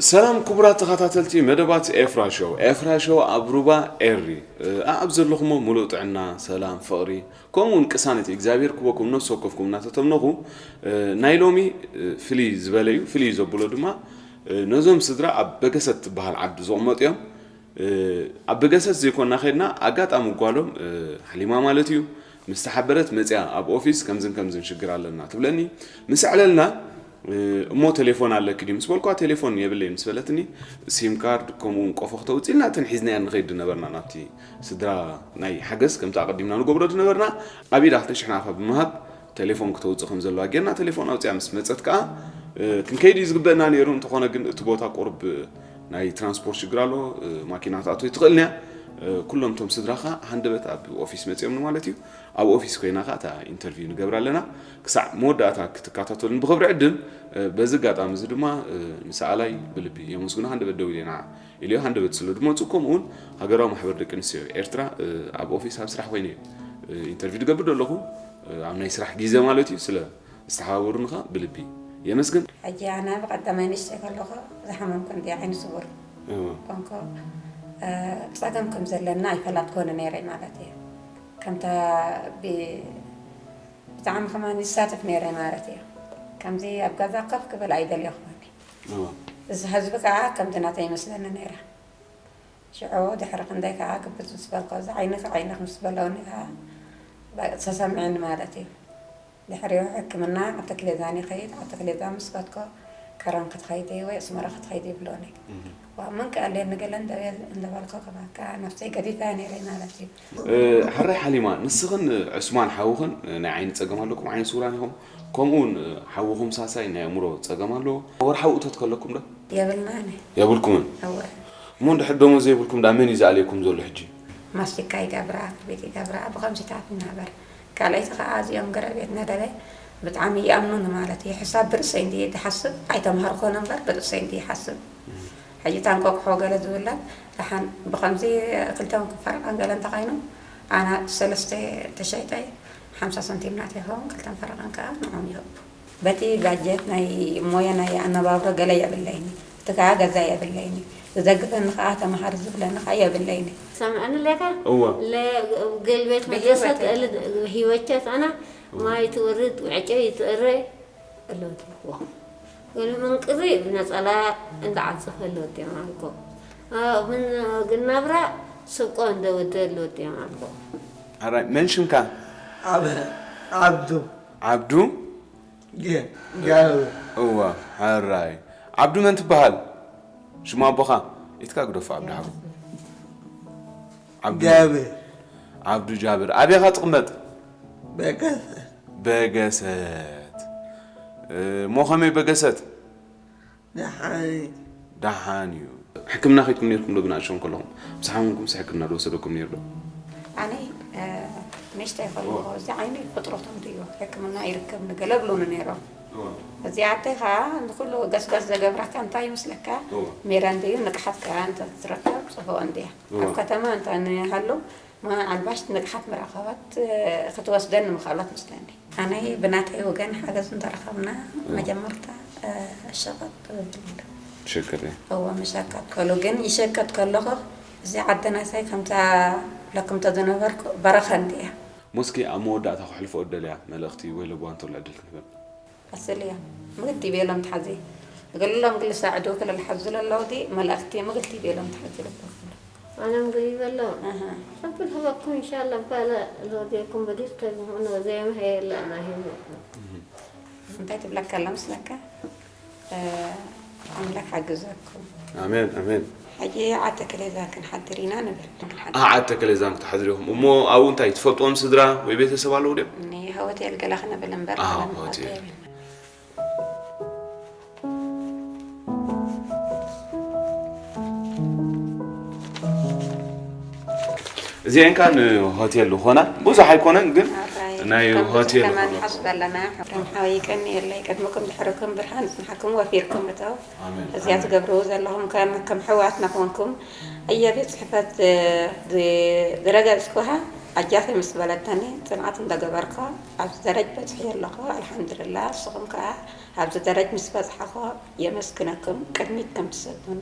ሰላም ክቡራት ተኸታተልቲ መደባት ኤፍራ ሾው። ኤፍራ ሾው ኣብ ሩባ ኤሪ፣ እ፣ ኣብ ዘለኹሞ ሙሉእ ጥዕና፣ ሰላም፣ ፍቕሪ፣ ከምኡ እውን ቅሳነት እግዚኣብሔር ክበኩም ነፍሲ ወከፍኩም እናተተምነኹ፣ እ፣ ናይ ሎሚ፣ እ፣ ፍልይ ዝበለ እዩ። ፍልይ ዘብሎ ድማ፣ እ፣ ነዞም ስድራ ኣብ በገሰት ትበሃል ዓዲ ዝቕመጡ እዮም። እ፣ ኣብ በገሰት ዘይኮንና ከድና፣ ኣጋጣሚ ጓሎም፣ እ፣ ሓሊማ ማለት እዩ፣ ምስ ተሓበረት መፅያ ኣብ ኦፊስ ከምዝን ከምዝን ሽግር ኣለና ትብለኒ። ምስ ኣዕለልና፣ እ፣ እሞ ቴሌፎን ኣለኪ ድዩ ምስ በልኳ፣ ቴሌፎን የብለይ ምስ በለትኒ፣ ሲም ካርድ ከምኡ እውን ቆፎ ክተውፅልና እተን ሒዝናያ ንኸይድ ዝነበርና ናብቲ ስድራ ናይ ሓገዝ ከምቲ ኣቐዲምና ንገብሮ ዝነበርና ኣብ ኢዳ ክልተ ሽሕ ናቕፋ ብምሃብ ቴሌፎን ክተውፅእ ከም ዘለዋ ጌርና ቴሌፎን ኣውፅያ ምስ መፀት ከዓ፣ እ፣ ክንከይድ እዩ ዝግበእና ነይሩ። እንተኾነ ግን እቲ ቦታ ቁርብ ናይ ትራንስፖርት ሽግር ኣሎ፣ እ፣ ማኪና ክትኣትው ኣይትኽእልን እያ። እ፣ ኩሎም እቶም ስድራ ከዓ ሃንደበት ኣብ ኦፊስ መፂኦምኒ ማለት እዩ። ኣብ ኦፊስ ኮይና ከዓ እታ ኢንተርቪው ንገብር ኣለና። ክሳዕ መወዳእታ ክትከታተሉን ብኽብሪ ዕድም፣ እ፣ በዚ ኣጋጣሚ እዚ ድማ፣ እ፣ ንሰኣላይ ብልቢ የመስግኖ። ሃንደበት ደው ኢለ ኢና ኢለዮ፣ ሃንደበት ስለ ዝመፁ፣ ከምኡ እውን ሃገራዊ ማሕበር ደቂ ኣንስትዮ ኤርትራ፣ እ፣ ኣብ ኦፊስ ኣብ ስራሕ ኮይነ እየ፣ እ፣ ኢንተርቪው ዝገብር ዘለኹ፣ እ፣ ኣብ ናይ ስራሕ ግዜ ማለት እዩ። ስለ ዝተሓባበሩኒ ከዓ ብልቢ የመስግን። ሕጂ ኣነ ብቐዳማይ ንእሽተይ ከለኹ ዝሓመምኩ እንዲ ዓይኒ ስውር እዎ። ኮንኩ፣ እ፣ ጸገም ከም ዘለና ኣይፈላጥኮን ነይረ ማለት እዩ። ከምታ ብ-፣ ብጣዕሚ ከማን ይሳተፍ ነይረ ማለት እዩ። ከምዚ ኣብ ገዛ ኮፍ ክብል ኣይደልየኹን። እዎ። እዚ ህዝቢ ከዓ ከምዚ ናተይ ይመስለኒ ነይረ። ሽዑ ድሕሪ ክንደይ ከዓ ግብት ምስ በልኮ፣ እዚ ዓይንኺ ዓይንኺ ምስ በለውኒ ከዓ በ-፣ ተሰምዐኒ ማለት እዩ። ድሕሪኡ ሕክምና ዓዲ ክሌዛን ይኸይድ። ዓዲ ክሌዛ ምስ ከድኮ ከረን ክትኸይዲ ወይ ኣስመራ ክትኸይዲ ይብሎኒ። እህ። ዋ፣ ምን ክኣልየኒ ገለ እንደ-፣ እንደበልኮ ከማካ ነፍሰይ ገዲፈያ ነይረ ማለት እዩ። እ፣ ሕራይ ሓሊማ፣ ንስኽን ዑስማን ሓውኽን ናይ ዓይኒ ጸገም ኣለኩም፣ ዓይኒ ስውራን ኢኹም። ከምኡ እውን፣ እ፣ ሓውኹም ሳሳይ ናይ ኣእምሮ ጸገም ኣለዎ። ወርሓዊ እቶት ከለኩም ዶ? የብልናን። የብልኩምን? እወ። እሞ እንድሕር ደሞዝ ዘይብልኩም ዳ መን እዩ ዝኣልየኩም ዘሎ ሕጂ? ማስቲካ ይገብራ፣ ክብሪት ይገብራ፣ ብኸምዚታት ንናበር። ካልኣይቲ ኸዓ እዚኦም ገረቤት ነደለ ብጣዕሚ ይኣምኑኒ ማለት እዩ። ሕሳብ ብርእሰይ እንድየ ዝሓስብ፣ ኣይተምሃርኮን እምበር ብርእሰይ እንድየ ይሓስብ። ሕጂ እታ እንቆቅሖ ገለ ዝብላት ደሓን ብኸምዚ ክልተ ፈረቓን ገለ እንተኾይኑ፣ ኣና ሰለስተ ተሸይጠ ሓምሳ ሳንቲም ናተይ ይኸውን፣ ክልተ ፈረቓን ከኣ ንዖም ይህቡ። በቲ ባጀት ናይ ሞያ ናይ ኣነባብሮ ገለ የብለይኒ። እቲ ከኣ ገዛ የብለይኒ። ዝደግፈኒ ከኣ ተመሃር ዝብለኒ ከኣ የብለይኒ። ሰምዐኒ ኣለካ? እወ። ለ-፣ ገልቤት ብህይወት መድረሰት እል-፣ ህይወቸት ኣና እወ። ማይ ትወርድ፣ ዕጨ ይትእረ፣ ኣለወት እኮ። ግን ምን ቅሪ ብነጸላ እንዳ ዓጸፈ ኣለወት እዮም ኣልኮ። ምን ግን ናብራ ስብቆ እንደ ወደ ኣለወት እዮም ኣልኮ። ሕራይ፣ መን ሽምካ? ዓብ-፣ ዓብዱ። ዓብዱ? ጌ-፣ ጋብ። እዋ፣ ሕራይ። ዓብዱ መን ትበሃል? ሽሙ ኣቦኻ? ኢትካ ግደፎ ዓብዱ ሓው። ዓብዱ ጃብር። ዓብዱ ጃብር። ኣበይ ኢኻ ትቕመጥ? በገሰት። በገሰት። እ፣ እሞ ኸመይ በገሰት? ደሓን እዩ። ደሓን እዩ። ሕክምና ከይድኩም ነይርኩም ዶ ብንእሽቶኹም ከለኹም? ምስ ሓመምኩምስ ሕክምና ዶ ወሰደኩም ነይሩ ዶ? ኣነ፣ እ፣ ንእሽተይ ከለኹ እዚ ዓይነይ ፍጥረቶም ድዩ ሕክምና ይርከብ ንገለ ብሉኒ ነይሮም። እዋ። እዚ ኣደይ ኸዓ ንኩሉ ገስጋስ ዘገብራካ እንታይ ይመስለካ? እዋ። ሜዳ እንድዩ ንቕሓት ከኣ እንተ ትረከብ ጽቡቕ እንድያ። እዋ። ኣብ ከተማ እንተ ንሃሉ ምናልባሽ ንቕሓት መራኸባት፣ እ፣ ክትወስደን ምኽኣለት መስለኒ። ኣነ ብናተይ ወገን ሓገዝ እንተረኸብና እዋ። መጀመርታ፣ እ፣ ሸቐጥ እብል። ሸቀጥ፣ እ። እወ፣ መሸቀጥ ከሉ ግን ይሸቀጥ ከለኹ እዚ ዓዲ ናሳይ ከምታ ለክምቶ ዝነበርኩ በረኸ እንድያ። ሞስኪ ኣብ መወዳእታ ከሕልፎ እደልያ መልእኽቲ ወይ ለብዋ እንተሎ ዕድል ክንህበን። ኣስልያ፣ ምግዲ ቤሎም ተሓዚ። እግሎም ግልሳ ዕዱ ክልል ሓዙ ለለውዲ መልእኽቲ ምግዲ ቤሎም ተሓዚ ለበኹ። ኣነ ምግዲ ቤሎም። ኣሃ። ሰብል ህበኩም ኢንሻላ ባለ ለውዲኩም በዲስ ተዝሙኑ ዘይም ሄለ ናሂም። እንታይ ትብለካ ኣላ ምስለካ? እ፣ ኣምላክ ሓግዘኩም። ኣሜን፣ ኣሜን። ሕጂ ዓዲ ክሌዛን ክንሓድር ኢና ንብል። ኣ፣ ዓዲ ክሌዛን ክትሓድር ኢኹም። እሞ ኣብኡ እንታይ ትፈልጥዎም ስድራ ወይ ቤተሰብ ኣለዉ ድዮም? እኒ ሆቴል ገለ ክነብል እምበር ኣ፣ ገለ ሆቴል። ንፈልጦ የብልና። እዚአን ከኣ ንሆቴል ዝኾና ብዙሕ ኣይኮነን፣ ግን ኣራይ፣ ናይ ከም ሆቴል ከማን ዝኾና። ሓስብ ኣለና። ደም ሓወይ ይቀንየለይ፣ ቅድመኩም ድሕርኩም ብርሃን ይጽንሓኩም፣ ወፊርኩም እተው። ኣሜን፣ እዚኣ ኣሜን። ትገብርዎ ዘለኹም ከም፣ ከም ሕዋትና ኮንኩም፣ ኣየ ቤት ጽሕፈት ዝ-፣ ዝ-፣ ዝረገጽኩሃ፣ ኣጃኺ ምስ በለተኒ፣ ጽንዓት እንዳገበርካ ኣብዚ ደረጅ በጽሒ ኣለኹ፣ ኣልሓምዱልላ። ንስኹም ከኣ ኣብዚ ደረጅ ምስ በጽሓኹ የመስግነኩም፣ ቅድሚት ከም ትሰዱኒ።